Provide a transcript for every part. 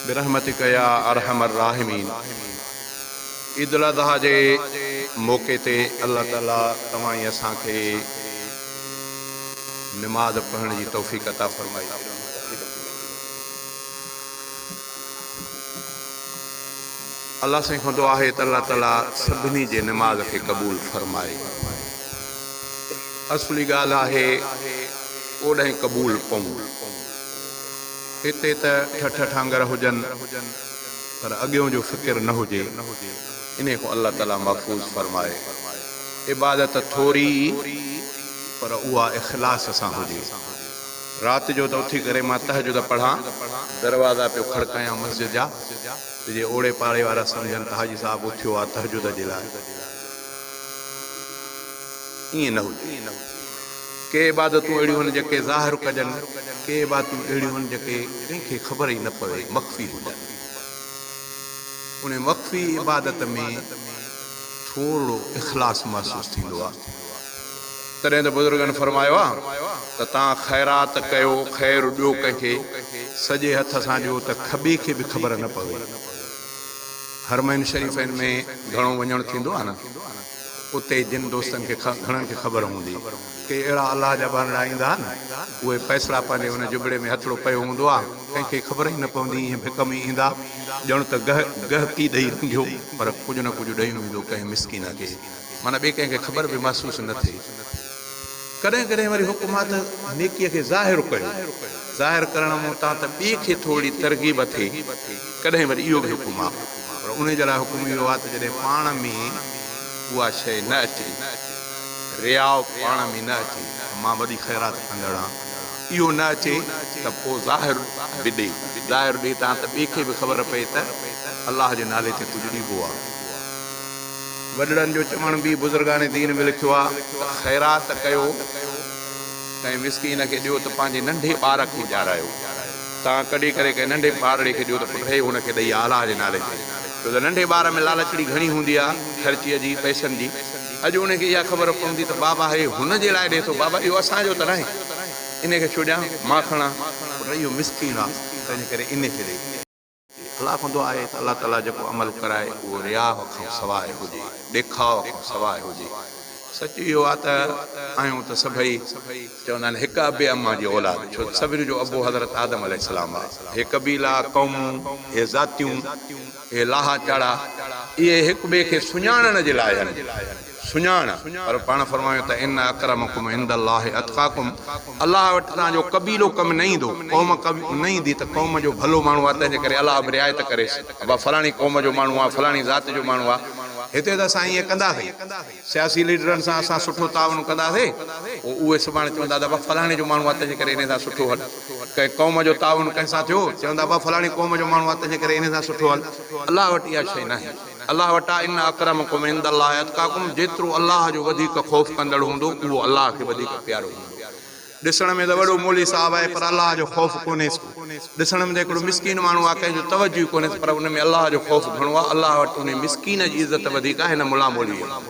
برحمتک يا ارحم الراحمين عيد الاضحيٰ جي موقعي تي الله تعالي توهان ۽ اسان کي نماز پڙهڻ جي توفيق عطا فرمائي. الله سائين کان دعا آهي ته الله تعالي سڀني جي نماز کي قبول فرمائي. اصلي ڳالهه آهي اوڏانهن قبول پئون. هتي ته ٺٺ ٺانگر هجن پر اڳيون جو فڪر نه هجي انهي کان الله تعالي محفوظ فرمائي. عبادت ٿوري ئي پر اها اخلاص سان هجي. رات جو ته اٿي ڪري مان تهجد پڙهان، دروازا پيو کڙڪايان مسجد جا ته جي اوڙي پاڙي وارا سمجهن ته حاجي صاحب اٿيو آ تهجد جي لاء. ائين نه هجي. ڪي عبادتون اهڙيون آهن جيڪي ظاهر ڪجن، ڪي عبادتون اهڙيون آهن جيڪي ڪنهن کي خبر ئي نه پوي، مخفي هجن. انهي مخفي عبادت ۾ ٿورڙو اخلاص محسوس ٿيندو آهي. تڏهن ته بزرگن فرمايو آهي ته توهان خيرات ڪيو، خير ڏيو ڪنهن کي، سڄي هٿ سان ڏيو ته کٻي کي به خبر نه پوي. حرمين شريفين ۾ گهڻو وڃڻ ٿيندو آهي نه، اتي جن دوستن کي گهڻن کي خبر هوندي. ڪي اهڙا الله جا ٻانهڙا ايندا آهن، اهي پئسڙا پنهنجي ان جبڙي ۾ هٿڙو پيو هوندو آهي، ڪنهن کي خبر ئي نه پوندي، ائين ڀڪ ۾ ايندا، ڄڻ ته گهه گهڪي ڏئي لنگهيو، پر ڪجهه نه ڪجهه ڏئي ايندو ڪنهن مسڪين کي. معنيٰ ٻئي ڪنهن کي خبر به محسوس نه ٿئي. ڪڏهن ڪڏهن وري حڪم آ ته نيڪيء کي ظاهر ڪيو. ظاهر ڪرڻ مون تان ته ٻئي کي ٿورڙي ترغيب ٿئي. ڪڏهن وري اهو به حڪم آ. پر انهي جي لاء حڪم اهو آ ته جڏهن پاڻ ۾ اها شيء نه اچي، رياء پاڻ ۾ نه اچي ته مان وڏي خيرات ڪندڙ آن، اهو نه اچي ته پوء ظاهر به ڏي. ظاهر ڏي تان ته ٻئي کي به خبر پئي ته الله جي نالي تي ڪجهه ڏبو آ. وڏڙن جو چوڻ به بزرگان دين ۾ لکيو آ ته خيرات ڪيو ڪنهن مسڪين کي ڏيو ته پنهنجي ننڍي ٻار کي ڏيارايو. تان ڪڍي ڪري ڪنهن ننڍي ٻارڙي کي ڏيو ته پٽ هي هن کي ڏئي آ الله جي نالي تي. ڇو ته ننڍي ٻار ۾ لالچڙي گهڻي هوندي آ خرچيء جي، پئسن جي. اڄ ان کي اها خبر پوندي ته بابا هي هن جي لاء ڏي ٿو، بابا اهو اسان جو ته ناهي، ان کي ڇو ڏيان، مان کڻان. پٽ اهو مسڪين آ تنهنجي ڪري ان کي ڏي. الله کان دعا آهي ته الله تعاليٰ جيڪو عمل ڪرائي اهو رياء کان سواء هجي، ڏيکاء کان سواء هجي. سچ اهو آهي ته آهيون ته سڀئي چوندا آهن هڪ ابي اما جي اولاد، ڇو ته سڀني جو ابو حضرت آدم عليه السلام آهي. هي قبيلا، قومون، هي ذاتيون، هي لاها چاڙها، اهي هڪ ٻئي کي سڃاڻڻ جي لاء آهن. سڃاڻ، پر پاڻ فرمايو ته ان اڪرمڪم عند الله اتقاڪم، الله وٽ توهان جو قبيلو ڪم نه ايندو، قوم ڪم نه ايندي ته قوم جو ڀلو ماڻهو آهي تنهن جي ڪري الله به رعايت ڪريس، ابا فلاڻي قوم جو ماڻهو آهي، فلاڻي ذات جو ماڻهو آهي. هتي ته اسان ائين ڪنداسين، سياسي ليڊرن سان اسان سٺو تعاون ڪنداسين، پوء اهي سڀاڻي چوندا ته ابا فلاڻي جو ماڻهو آهي تنهن جي ڪري انهي سان سٺو هل، ڪنهن قوم جو تعاون ڪنهن سان ٿيو، چوندا ابا فلاڻي قوم جو ماڻهو آهي تنهن جي ڪري انهي سان سٺو هل، الله وٽ اها شيء ناهي. الله وٽ آهي، ان اڪرمڪم عند الله اتقاڪم جيترو الله جو وڌيڪ خوف ڪندڙ هوندو اهو الله کي وڌيڪ پيارو هوندو. ڏسڻ ۾ ته وڏو مولوي صاحب آهي پر الله جو خوف ڪونهيس ڪو. ڏسڻ ۾ ته هڪڙو مسڪين ماڻهو آهي ڪنهن جو توجه ئي ڪونهيس پر ان ۾ الله جو خوف گهڻو آهي الله وٽ انهي مسڪين جي عزت وڌيڪ آهي هن ملان مولويء کان.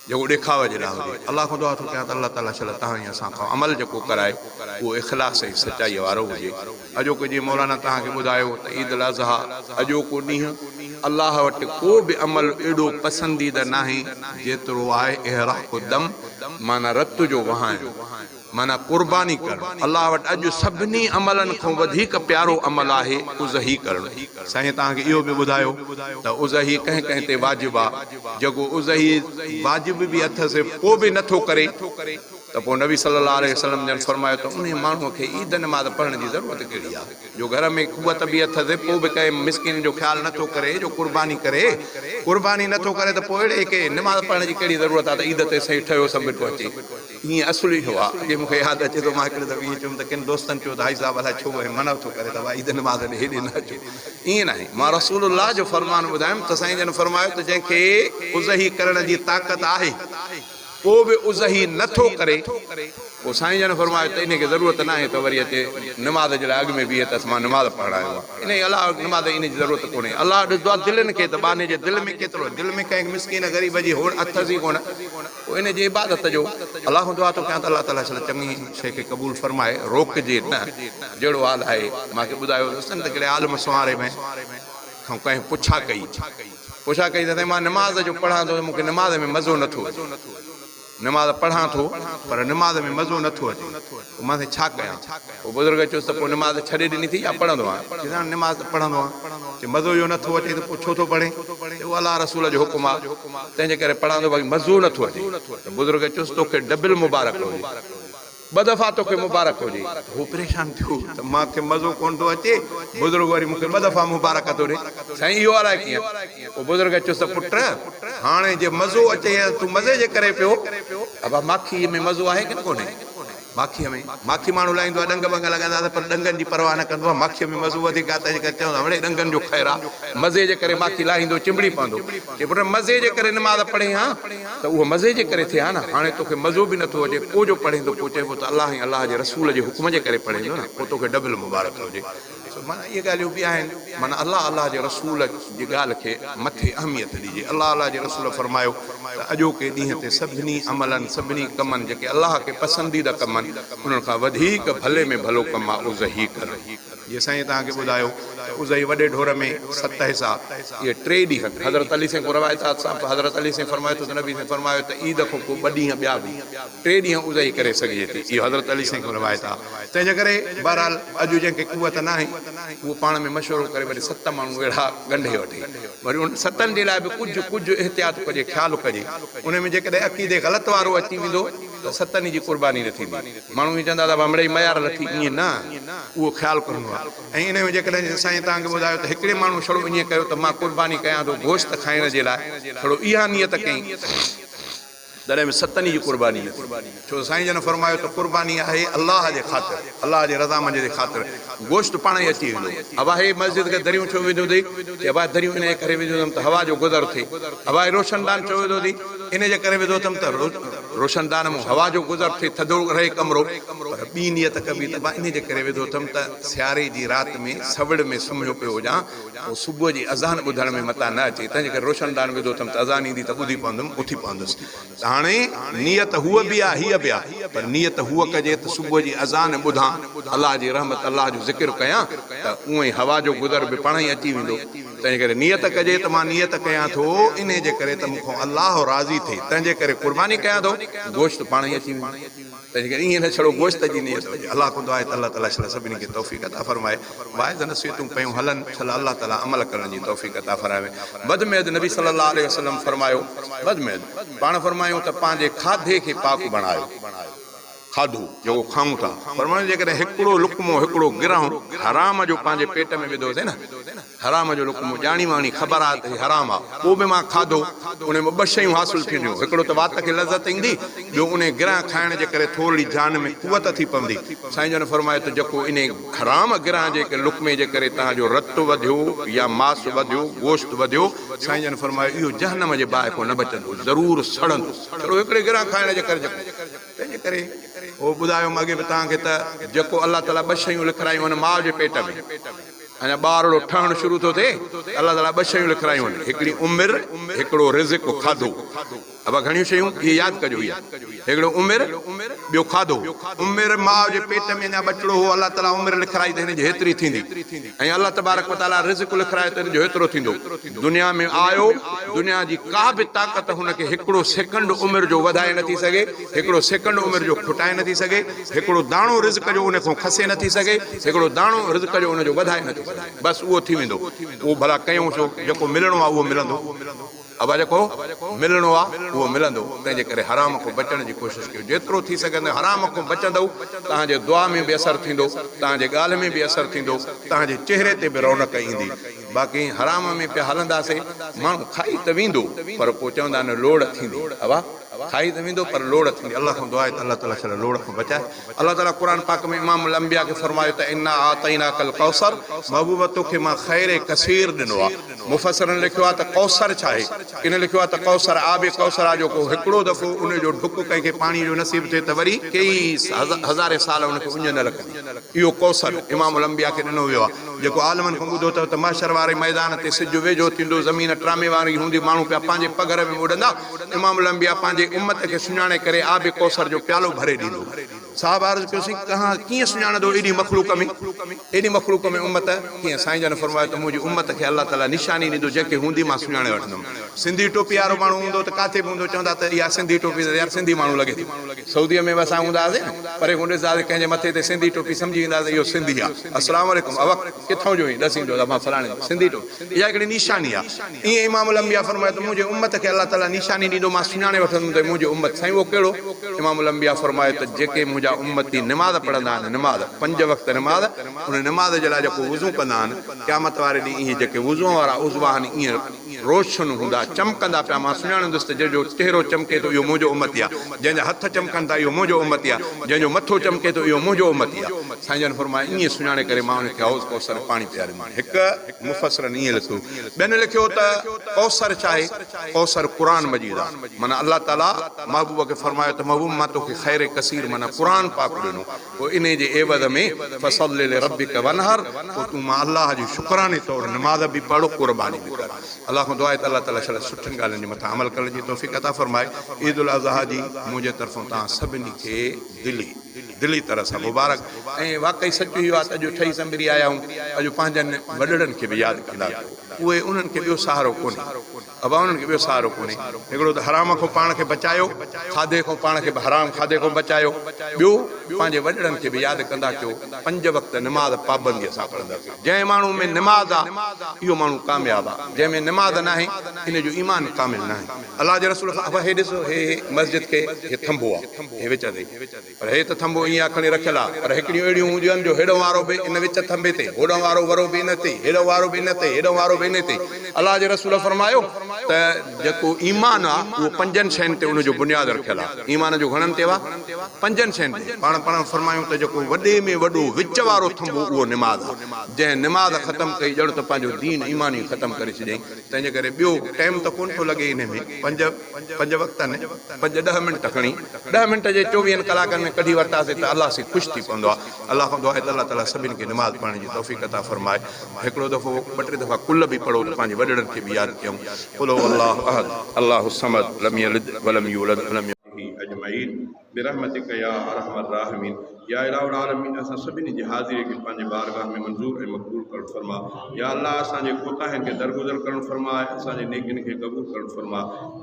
جيڪو ڏيکاء جي لاء هجي. الله کان دعا ٿو ڪيان ته الله تعاليٰ شل توهان ۽ اسان کان عمل جيڪو ڪرائي اهو اخلاص ۽ سچائيء وارو هجي. اڄوڪو جيئن مولانا توهان کي ٻڌايو ته عيد الاضحيٰ اڄوڪو ڏينهن الله وٽ ڪو به عمل ايڏو پسنديده ناهي جيترو آهي احراق الدم معنيٰ رت جو وهائڻ. معنيٰ قرباني ڪرڻ، الله وٽ اڄ سڀني عملن کان وڌيڪ پيارو عمل آهي اضحي ڪرڻ. سائين توهان کي اهو به ٻڌايو ته اضحي ڪنهن ڪنهن تي واجب آ، جيڪو اضحي واجب به اٿس پوء به نٿو ڪري ته پوء نبي صلي الله عليه وسلم جن فرمايو ته انهي ماڻهوء کي عيد نماز پڙهڻ جي ضرورت ڪهڙي آ، جو گهر ۾ قوت به اٿس پوء به ڪنهن مسڪين جو خيال نٿو ڪري جو قرباني ڪري، قرباني نٿو ڪري ته پوء اهڙي کي نماز پڙهڻ جي ڪهڙي ضرورت آ ته عيد تي سائين ٺهيو سنبرڪو اچي. ائين اصل اهو آ. اڳي مون کي ياد اچي ٿو مان هڪڙي دفعي ائين چيم ته ڪن دوستن چيو ته حاجي صاحب الائي ڇو ائين منع ٿو ڪري ته ڀاء عيد نماز ڏي هيڏي نه اچو. ائين ناهي. مان رسول الله جو فرمان ٻڌايم ته سائين جن فرمايو ته جنهن کي اضحي ڪرڻ جي طاقت آهي پوء به اضحي نه ٿو ڪري، پوء سائين جن فرمايو ته انهي کي ضرورت ناهي ته وري اچي نماز جي لاء اڳ ۾ بيهي ته مان نماز پڙهڻ آيو آهيان. انهي علاوه نماز جي انهي جي ضرورت ڪونهي. الله ڏسندو آهي دلين کي ته ٻانهي جي دل ۾ ڪيترو دل ۾ ڪنهن مسڪين غريب جي هوڙ اٿس ئي ڪونه. پوء انهي جي عبادت جو الله کان دعا ٿو ڪيان ته الله تعالي شل چڱي شيء کي قبول فرمائي روڪجي نه. جهڙو حال آهي مان کي ٻڌايو دوستن ته ڪهڙي عالم سنواري ۾ کان ڪنهن پڇا ڪئي. پڇا ڪئي ته سائين مان نماز جو پڙهان ٿو ته مون کي نماز ۾ مزو نٿو اچي. نماز پڙهان ٿو پر نماز ۾ مزو نه ٿو اچي، پوء مان سائين ڇا ڪيان؟ پوء بزرگ چيس ته پوء نماز ڇڏي ڏني ٿي يا پڙهندو آهين؟ چيس هاڻي نماز ته پڙهندو آهيان. چي مزو اهو نه ٿو اچي ته پوء ڇو ٿو پڙهين؟ چي اهو الله رسول جو حڪم آهي تنهن جي ڪري پڙهان ٿو باقي مزو نه ٿو اچي. ته بزرگ چيس توکي ڊبل مبارڪ هجي. ٻه دفعا توکي مبارڪ هجي. هو پريشان ٿيو ته مان کي مزو ڪونه ٿو اچي، بزرگ وري مون کي ٻه دفعا مبارڪ ٿو ڏي، سائين اهو الائي ڪيئن؟ پوء بزرگ چيس ته پٽ هاڻي جي مزو اچئي ها ته تون مزي جي ڪري پيو. ابا ماکيء ۾ مزو آهي ڪين ڪونهي؟ ماکيء ۾ ماکي ماڻهو لائيندو آهي، ڏنگ ٻنگ لڳندا اٿس پر ڏنگن جي پرواهه نه ڪندو آهي، ماکيء ۾ مزو وڌيڪ آهي تنهن جي ڪري چوندو آهي مڙئي ڏنگن جو خير آهي، مزي جي ڪري ماکي لاهيندو چنبڙي پوندو. چي پٽ مزي جي ڪري نماز پڙهين ها ته اهو مزي جي ڪري ٿئي ها نه، هاڻي توکي مزو به نٿو اچي، پوء جو پڙهين ٿو پوء چئبو ته الله ۽ الله جي رسول جي حڪم جي ڪري پڙهين ٿو نه، پوء توکي ڊبل مبارڪ هجي. سو معنيٰ اهي ڳالهيون به آهن، معنيٰ الله الله جي رسول جي ڳالهه کي مٿي اهميت ڏجي. الله الله جي رسول فرمايو ته اڄوڪي ڏينهن تي سڀني عملن، سڀني ڪمن جيڪي الله کي پسنديده ڪم آهن، انهن کان وڌيڪ ڀلي ۾ ڀلو ڪم آهي اضحي ڪرڻ. جيئن سائين توهان کي ٻڌايو ته اضحي وڏي ڍور ۾ ست حصا، اهي ٽي ڏينهن، حضرت علي سائين کان روايت آهي ته حضرت علي سائين فرمايو ٿو ته نبي سائين فرمايو ته عيد کان پوء ٻه ڏينهن ٻيا به ٽي ڏينهن اضحي ڪري سگهجي ٿي، اهو حضرت علي سائين کان روايت آهي، تنهن جي ڪري بهرحال اڄ جنهن کي قوت ناهي اهو پاڻ ۾ مشورو ڪري وري ست ماڻهو اهڙا ڳنڍي وٺي وري انهن ستن جي لاء به ڪجهه ڪجهه احتياط ڪجي خيال ڪجي ان ۾ جيڪڏهن عقيدي غلط وارو اچي ويندو ته ستن جي قرباني نه ٿيندي. ماڻهو ائين چوندا ته مڙئي ميار لٿي، ائين نه، اهو خيال ڪرڻو آهي. ۽ انهيء ۾ جيڪڏهن سائين توهان کي ٻڌايو ته هڪڙي ماڻهو ڇڙو ائين ڪيو ته مان قرباني ڪيان ٿو گوشت کائڻ جي لاء، ڇڙو اها نيت ڪئي، تڏهن به ستن جي قرباني نه ٿيندي. ڇو ته سائين جن فرمايو ته قرباني آهي الله جي خاطر، الله جي رضامندي جي خاطر، گوشت پاڻ ئي اچي ويندو. ابا هي مسجد کي دريون ڇو وڌيون اٿئي؟ چي ابا دريون انهيء ڪري وڌيون اٿم ته هوا جو گذر ٿئي. ابا هي روشندان ڇو وڌو اٿئي؟ انهيء جي ڪري وڌو اٿم ته روشندان مان هوا جو گذر ٿئي، ٿڌو رهي ڪمرو. پر ٻي نيت ڪبي ته ابا انهيء جي ڪري وڌو اٿم ته سياري جي رات ۾ سوڙ ۾ سمهيو پيو هجان، پوء صبح جي اذان ٻڌڻ ۾ متان نه اچي، تنهن جي ڪري روشندان وڌو اٿم ته اذان ايندي ته ٻڌي پوندم، اٿي پوندس. ته هاڻي نيت هوء به آ، هيء به آ، پر نيت هوء ڪجي ته صبح جي اذان ٻڌان، الله جي رحمت، الله جو ذڪر ڪيان ته اونئن ئي هوا جو گذر به پاڻهئي اچي ويندو. تنهن ڪري نيت ڪجي ته مان نيت ڪيان ٿو انهي جي ڪري ته مون کان الله راضي ٿئي، تنهن جي ڪري قرباني ڪيان ٿو، گوشت پاڻهئي اچي ويندو. تنهن ڪري ائين نه ڇڙو گوشت جي نيت هجي. الله ڪندو آهي ته الله تعاليٰ شل سڀني کي توفيق عطا فرمائي. واعظ نصيحتون پيون هلن، شل الله تعاليٰ عمل ڪرڻ جي توفيق عطا فرمائي. وڌ ۾ وڌ نبي صلي الله عليه وسلم فرمايو، وڌ ۾ وڌ پاڻ فرمايون ته پنهنجي کاڌي کي پاڪ بڻايو. کاڌو جيڪو کائون ٿا، فرمايو جيڪڏهن هڪڙو لقمو، هڪڙو گرهه حرام جو پنهنجي پيٽ ۾ وڌوسين نه، حرام جو لقمو ڄاڻي واڻي خبر آ ته هي حرام آ، پوء به مان کاڌو، انهي مان ٻه شيون حاصل ٿينديون، هڪڙو ته وات کي لذت ايندي، ٻيو انهي گرهه کائڻ جي ڪري ٿورڙي جان ۾ قوت ٿي پوندي. سائين جن فرمايو ته جيڪو انهي حرام گرهه جي لقمي جي ڪري توهان جو رت وڌيو يا ماس وڌيو، گوشت وڌيو، سائين جن فرمايو اهو جهنم جي باهه کان نه بچندو، ضرور سڙندو. ڇڙو هڪڙي گرهه کائڻ جي ڪري جيڪو. تنهن جي ڪري اهو ٻڌايوم اڳي به توهان کي ته جيڪو الله تعاليٰ ٻه شيون لکرايون آهن ماء جي پيٽ ۾، اڃا ٻارڙو ٺهڻ شروع ٿو ٿئي ته الله تعاليٰ ٻه شيون لکرايون آهن، هڪڙي عمر، هڪڙو رزق، کاڌو. ابا گهڻيون شيون، اهي ياد ڪجو اهي. هڪڙو عمر، ٻيو کاڌو. عمر ماء جي پيٽ ۾ اڃا ٻچڙو هو، الله تعاليٰ عمر لکرائي ته هن جي هيتري ٿيندي ۽ الله تبارڪ وتعاليٰ رزق لکرايو ته هن جو هيترو ٿيندو. دنيا ۾ آيو، دنيا جي ڪا به طاقت هن کي هڪڙو سيڪنڊ عمر جو وڌائي نٿي سگهي، هڪڙو سيڪنڊ عمر جو کٽائي نٿي سگهي، هڪڙو داڻو رزق جو ان کان کسي نٿي سگهي، هڪڙو داڻو رزق جو ان جو وڌائي نٿي سگهي. بس اهو ٿي ويندو. اهو ڀلا ڪيون ڇو؟ جيڪو ملڻو آهي اهو ملندو. ابا جيڪو ملڻو آهي اهو ملندو. تنهن جي ڪري حرام کان بچڻ جي ڪوشش ڪيو. جيترو ٿي سگهندو حرام کان بچندؤ، توهان جي دعا ۾ به اثر ٿيندو، توهان جي ڳالهه ۾ به اثر ٿيندو، توهان جي چهري تي به رونق ايندي. باقي حرام ۾ پيا هلنداسي ماڻهو کائي ته ويندو پر پوء چوندا آهن لوڙ ٿيندي ابا کائي ته ويندو پر لوڙ ٿيندي الله کان دعا آهي ته الله تعالي شل لوڙ کان بچائي الله تعالي قرآن پاڪ ۾ امام الانبياء کي فرمايو ته انا اعطيناک الڪوثر محبوب توکي مان خير ڪثير ڏنو آهي مفسرن لکيو آهي ته ڪوثر ڇا آهي ڪن لکيو آهي ته ڪوثر آب ڪوثر آهي جو ڪو هڪڙو دفعو ان جو ڍڪ ڪنهن کي پاڻي جو نصيب ٿئي ته وري ڪيئي هزارين سال ان کي اڃ نه لڳندي اهو ڪوثر امام الانبياء کي ڏنو ويو آهي، جيڪو عالمن کان ٻڌو اٿو ته محشر واري ميدان تي سج ويجهو ٿيندو، زمين ٽرامي واري هوندي، ماڻهو پيا پنهنجي پگهر ۾ ٻڏندا، امام الانبياء پنهنجي امت کي سڃاڻي ڪري آب ڪوثر جو پيالو ڀري ڏيندو. صاحب عرض ڪيو، سائين ڪهان ڪيئن سڃاڻندو ايڏي مخلوق ۾، ايڏي مخلوق ۾ امت ڪيئن؟ سائين جن فرمايو ته منهنجي امت کي الله تعاليٰ نشاني ڏيندو، جنهن کي هوندي مان سڃاڻي وٺندم. سنڌي ٽوپي وارو ماڻهو هوندو ته ڪاٿي به هوندو چوندا ته اها سنڌي ٽوپي ته يار سنڌي ماڻهو لڳي ٿو. سعوديء ۾ به اسان هوندا هئاسين نه، پري کان ڏسندا هئاسين ڪنهن جي مٿي تي سنڌي ٽوپي سمجهي ويندا هئاسين اهو سنڌي آ. السلام عليڪم اوهه ڪٿئون جو آهين؟ ڏسيندو ته مان فلاڻي جو. سنڌي ٽوپي اها هڪڙي نشاني آ. ائين امام الانبياء فرمايو ته منهنجي امت کي الله تعاليٰ نشاني ڏيندو مان سڃاڻي وٺندم ته منهنجي امت. سائين اهو ڪهڙو؟ امام الانبياء فرمايو ته جيڪي منهنجا امتي نماز پڙهندا آهن نماز، پنج وقت نماز، ان نماز جي لاء جيڪو وضو ڪندا آهن قيامت واري ڏينهن اهي جيڪي وضوء وارا عضوا آهن ائين روشن هوندا، چمڪندا پيا، مان سڃاڻندس ته جنهن جو چهرو چمڪي ٿو اهو منهنجو امتي آهي، جنهن جا هٿ چمڪن ٿا اهو منهنجو امتي آهي، جنهن جو مٿو چمڪي ٿو اهو منهنجو امتي آهي. سائين جن فرمايو، ائين سڃاڻي ڪري مان ان کي حوض ڪوثر پاڻي پياريندس. هڪ مفسرن ائين لکيو، ٻين لکيو ته ڪوثر ڇا آهي؟ ڪوثر قرآن مجيد آهي، معنيٰ الله تعاليٰ محبوب کي فرمايو ته محبوب مان توکي خير ڪثير معنيٰ قرآن پاڪ ڏنو، پوء انهيء جي عيوض ۾ فصل لربک وانحر، پوء تون مان الله جي شڪراني طور نماز به پڙهه، قرباني به ڪر. الله کان دعا آهي ته الله تعاليٰ شل سٺين ڳالهين جي مٿان عمل ڪرڻ جي توفيق عطا فرمائي. عيد الاضحيٰ جي منهنجي طرفون توهان سڀني کي دلي دلي طرح سان مبارڪ ۽ واقعي سچ اهو آهي ته اڄ ٺهي سنڀري آيا آهيون، اڄ پنهنجن وڏڙن کي به ياد ڪندا ڪيو، اهي انهن کي ٻيو سهارو ڪونهي. ابا انهن کي ٻيو سهارو ڪونهي. هڪڙو ته حرام کان پاڻ کي بچايو، کاڌي کان پاڻ کي به حرام کاڌي کان بچايو، ٻيو پنهنجي وڏڙن کي به ياد ڪندا ڪيو، پنج وقت نماز پابنديء سان پڙهندا ڪيو. جنهن ماڻهو ۾ نماز آ اهو ماڻهو ڪامياب آ، جنهن ۾ نماز ناهي ان جو ايمان ڪامل ناهي. الله جي رسول ابا هي ڏسو هي مسجد کي هي ٿنڀو آ هي وچ تي. پر هي ته ٿنڀو ائين آ کڻي رکيل آ، پر هڪڙيون اهڙيون هونديون آهن جو هيڏهون وارو به ان وچ ٿنڀي تي، هوڏهون وارو ورو به ان تي، هيڏهون وارو به ان تي، هيڏهون وارو به ان تي. الله جي رسول فرمايو ته جيڪو ايمان آ اهو پنجن شين تي ان جو بنياد رکيل آ. ايمان جو گهڻن تي آ؟ پنجن شين تي. پاڻ پاڻ فرمايون ته جيڪو وڏي ۾ وڏو وچ وارو ٿنڀو اهو نماز آ. جنهن نماز ختم ڪئي ڄڻ ته پنهنجو دين ايمان ئي ختم ڪري ڇڏيائين. تنهنجي ڪري ٻيو ٽيم ته ڪونه ٿو لڳي انهي ۾ پنج پنج وقت نه پنج ڏهه منٽ کڻي ڏهه منٽ جي چوويهن ڪلاڪن ۾ ڪڍي ورتاسي ته الله سين خوش ٿي پوندو آهي الله کان دعا آهي ته الله تعالي سڀني کي نماز پڙهڻ جي توفيق عطا فرمائي هڪڙو دفعو ٻه ٽي دفعا قل به پڙهو ته پنهنجي وڏڙن کي به ياد ڪيون قل هو الله احد الله الصمد لم يلد ولم يولد ولم اجمعين برحمتک يا ارحم الراحمين يا اله العالمين اسان سڀني جي حاضري کي پنهنجي بارگاھ ۾ منظور ۽ مقبول ڪرڻ فرما يا الله اسان جي ڪوتاهين کي درگذر ڪرڻ فرما ۽ اسان جي نيڪين کي قبول ڪرڻ فرما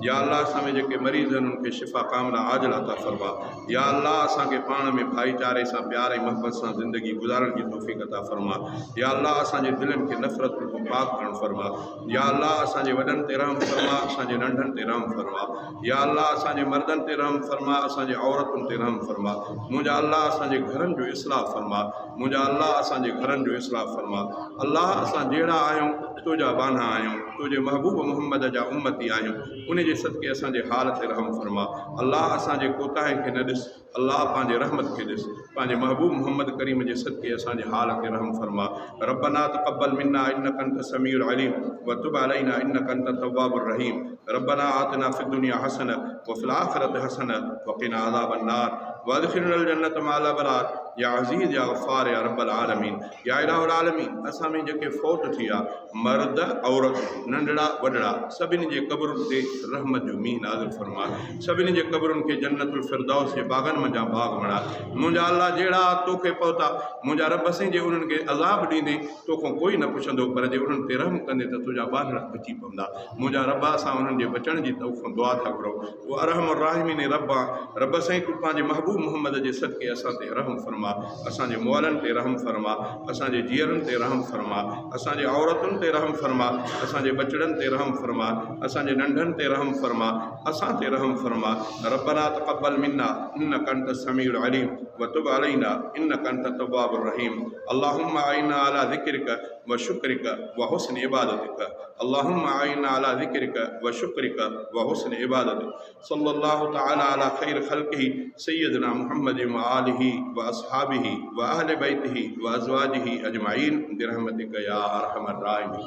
يا الله اسان ۾ جيڪي مريض آهن انهن کي شفا ڪامله عاجل عطا فرما يا الله اسان کي پاڻ ۾ ڀائيچاري سان پيار ۽ محبت سان زندگي گذارڻ جي توفيق عطا فرما يا الله اسان جي دلين کي نفرتن کان پاڪ ڪرڻ فرما يا الله اسان جي وڏن تي رحم فرما اسان جي ننڍن تي رحم فرما يا الله اسان جي مردن تي رحم فرما اسان جي عورتن تي رحم فرما منهنجا الله اسان جي گهرن جو اصلاح فرما منهنجا الله اسان جي گهرن جو اصلاح فرما الله اسان جهڙا آهيون تنهنجا ٻانها آهيون تنهنجي محبوب محمد جا امتي آهيون ان جي صدقي اسان جي حال تي رحم فرما الله اسان جي ڪوتاهين کي نه ڏس الله پنهنجي رحمت کي ڏس پنهنجي محبوب محمد ڪريم جي صدقي اسان جي حال تي رحم فرما ربنا تقبل منا انك انت السميع العليم وتب علينا انك انت التواب الرحيم ربنا آتنا في الدنيا حسنه وفي الاخره حسنه وقنا عذاب النار وادخلنا الجنه مع الابرار يا عزيز يا غفار يا رب العالمين يا اله العالمين اسان ۾ جيڪي فوت ٿي ويا مرد عورت ننڍڙا وڏڙا سڀني جي قبرن تي رحمت جو مينهن نازل فرما سڀني جي قبرن کي جنت الفردوس جي باغن منجهان باغ بڻاء منهنجا الله جهڙا توکي پهتا منهنجا رب سين جي انهن کي عذاب ڏيندين توکان ڪوئي نه پڇندو پر جي انهن تي رحم ڪندين ته تنهنجا ٻانهڙا بچي پوندا منهنجا رب اسان انهن جي بچڻ جي توکان دعا ٿا گهرون او ارحم الراحمين رب آن رب سائين تون پنهنجي محبوب محمد جي صدقي اسان تي رحم فرما. فرما، اسان جي مئلن تي رحم فرما، اسان جي جيئرن تي رحم فرما، اسان جي عورتن تي رحم فرما، اسان جي ٻچڙن تي رحم فرما، اسان جي ننڍن تي رحم فرما، اسان تي رحم فرما، ربنا تقبل منا انک انت السميع العليم وتب علينا انک انت التواب الرحيم اللهم اعنا علي ذڪرک وشڪرک وحسن عبادتک اللهم اعنا علي ذڪرک وشڪرک وحسن عبادتک صلي الله تعالي علي خير خلقه سيدنا محمد وآله واصحابه واهل بيته وازواجه اجمعين برحمتك يا ارحم الراحمين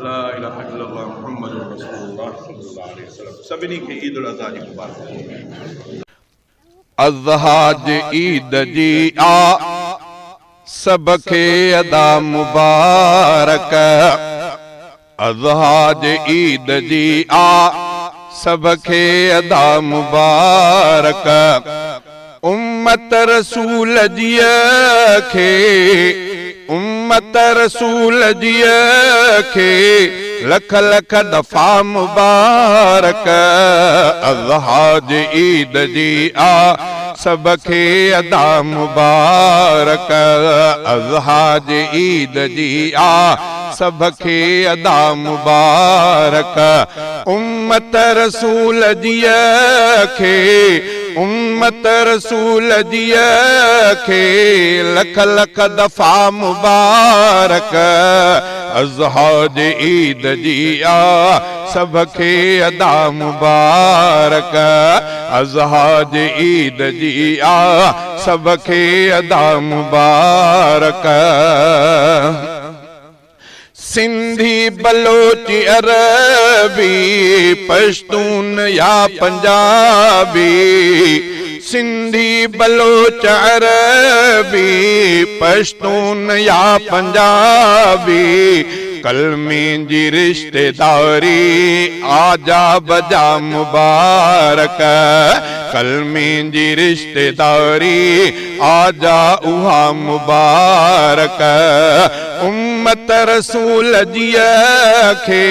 لا اله الا الله محمد رسول الله صلي الله عليه وسلم سڀني کي عيد الاضحيٰ جي مبارڪ. اضحيٰ جي عيد جي آ سڀ کي ادا مبارڪ. اضحيٰ جي عيد جي آ سڀ کي ادا مبارڪ. امت رسول جيء کي امت رسول جيء کي لک لک دفعا مبارڪ. اضحيٰ جي عيد جي آ سڀ کي ادا مبارڪ. اضحيٰ جي عيد جي آ سڀ کي ادا مبارڪ. امت رسول جيء کي امت رسول جيء کي لک لک دفعا مبارڪ. اضحيٰ جي عيد جي آ سڀ کي ادا مبارڪ. اضحيٰ جي عيد جي آ سڀ کي ادا مبارڪ. سنڌي بلوچي عربي پشتون يا پنجابي سنڌي بلوچ عربي پشتون يا پنجابي ڪلمي جي رشتيداري آجا بجا مبارڪ ڪلمي جي رشتيداري آجا اها مبارڪ. امت رسول جيء کي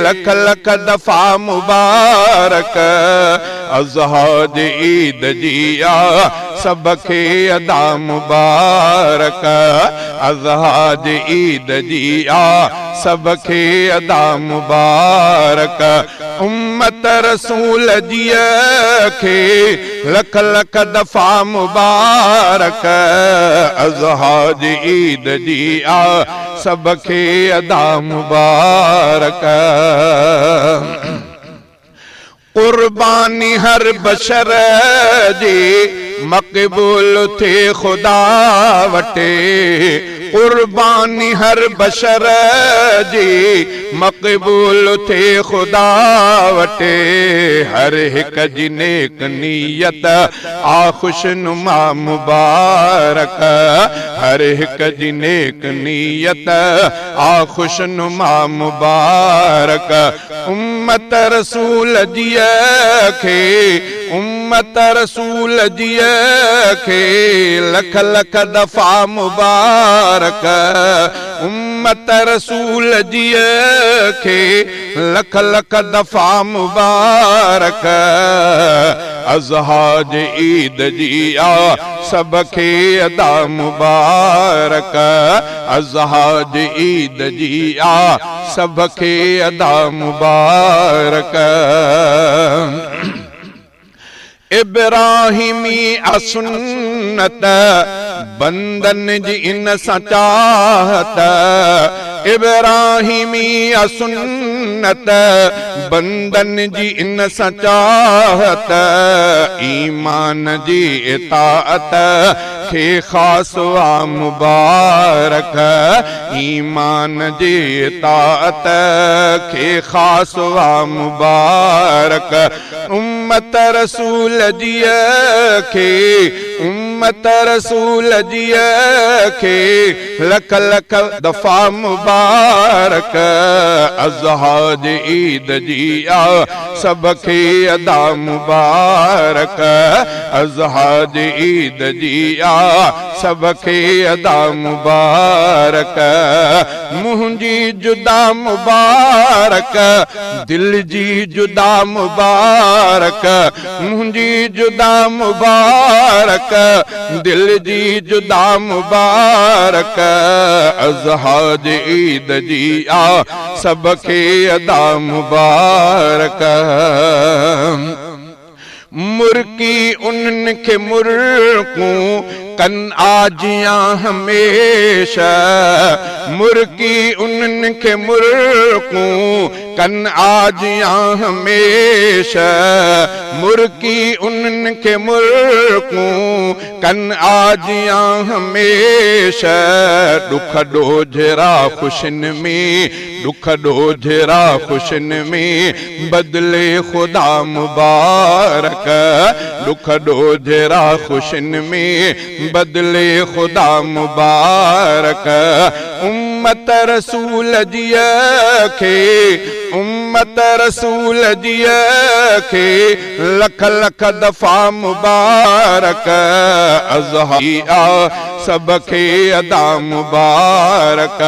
لک لک دفعا مبارڪ. اضحيٰ جي عيد جي آ سڀ کي ادا مبارڪ. اضحيٰ جي عيد جي آ سڀ کي ادا مبارڪ. امت رسول جيء کي لک لک دفعا مبارڪ. اضحيٰ جي عيد جي آ سڀ کي ادا مبارڪ. قرباني هر بشر جي مقبول ٿئي خدا وٽ. قرباني هر بشر جي مقبول ٿئي خدا وٽ. هر هڪ جي نيڪ نيت آ خوشنما مبارڪ. هر هڪ جي نيڪ نيت آ خوشنما مبارڪ. امت رسول جيء کي امت رسول جيء کي لک لک دفعا مبارڪ. امت رسول جيء کي لک لک دفعا مبارڪ. اضحيٰ جي عيد جي آ سڀ کي ادا مبارڪ. اضحيٰ جي عيد جي آ سڀ کي ادا مبارڪ. ابراهيمي آ سنت بندن جي ان سان چاهت. ابراهيمي آ سنت بندن جي ان سان چاهت. ايمان جي اطاعت کي خاص آ مبارڪ. ايمان جي اطاعت کي خاص آ مبارڪ. امت رسول جيء کي امت رسول جيء کي لک لک دفعا مبارڪ. اضحيٰ جي عيد جي آ. سڀ کي ادا مبارڪ. اضحيٰ جي عيد جي آ سڀ کي ادا مبارڪ. منهنجي جدا مبارڪ دل جي جدا مبارڪ. منهنجي جدا مبارڪ دل جي جدا مبارڪ. اضحيٰ جي عيد جي آ سڀ کي ادا مبارڪ. مرڪي انهن کي مرڪون ڪن آجيان هميشه. مرڪي انهن کي مرڪون ڪن آجيان هميشه. مرڪي انهن کي مرڪون ڪن آجيان هميشه. ڏک ڏوجهرا خوشين ۾، ڏک ڏوجهرا خوشين ۾، بدلي خدا مبارڪ. ڏک ڏوجهرا خوشين ۾، بدلي خدا مبارڪ. امت رسول جيء کي، امت رسول جيء کي، لک لک دفعا مبارڪ. اضحيٰ سڀ کي ادا مبارڪ.